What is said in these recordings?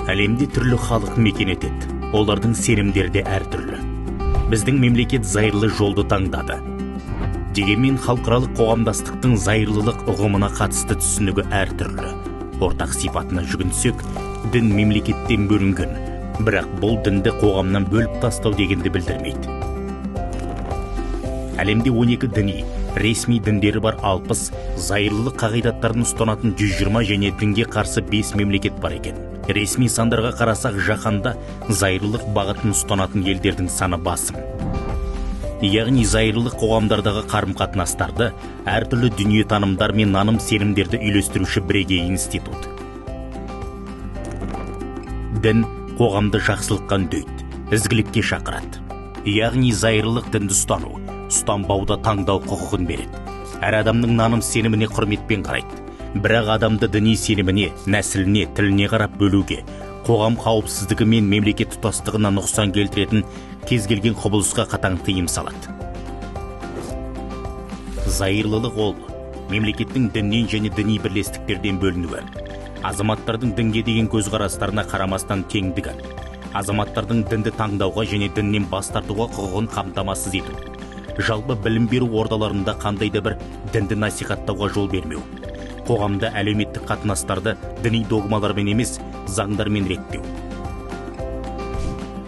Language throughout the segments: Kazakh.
Әлемде түрлі халық мекен етеді. Олардың сенімдері де әртүрлі. Біздің мемлекет зайырлы жолды таңдады. Дегенмен халықаралық қоғамдастықтың зайырлылық ұғымына қатысты түсінігі әртүрлі. Ортақ сипатына жүгінсек, дін мемлекеттен бөлінген, бірақ бұл дінді қоғамнан бөліп тастау дегенді білдірмейді. Әлемде 12 діни, ресми діндері бар 60, зайырлылық қағидаттарын ұстанатын 120 және дінге қарсы 5 мемлекет бар екен. Ресми сандарға қарасақ, жаһанда зайырлылық бағытын ұстанатын елдердің саны басым. Яғни зайырлылық қоғамдардағы қарым-қатынастарды, әртүрлі дүниетанымдар мен наным сенімдерді үйлестіруші бірегей институт. Дін қоғамды жақсылыққа үндейді, ізгілікке шақырады. Яғни зайырлылық дінді ұстану, ұстанбауда таңдау құқығын береді. Әр адамның наным сеніміне құрметпен қарайды. Бірақ адамды діни сеніміне, нәсіліне, тіліне қарап бөлуге, қоғам қауіпсіздігі мен мемлекет тұтастығына нұқсан келтіретін кез келген құбылысқа қатаң тыйым салады. Зайырлылық ол мемлекеттің діннен және діни бірлестіктерден бөлінуі, азаматтардың дінге деген көзқарастарына қарамастан теңдігі, азаматтардың дінді таңдауға және діннен бас тартуға құқығын қамтамасыз ету, жалпы білім беру ордаларында қандай да бір дінді насихаттауға жол бермеу, қоғамда әлеуметтік қатынастарды діни догмалармен емес, заңдармен реттеу.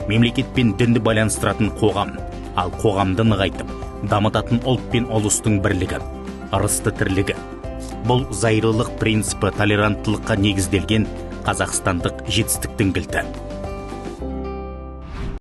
Мемлекет пен дінді байланыстыратын қоғам, ал қоғамды нығайтып, дамытатын ұлт пен ұлыстың бірлігі, ырысты тірлігі. Бұл зайырлылық принципі толеранттылыққа негізделген қазақстандық жетістіктің кілті.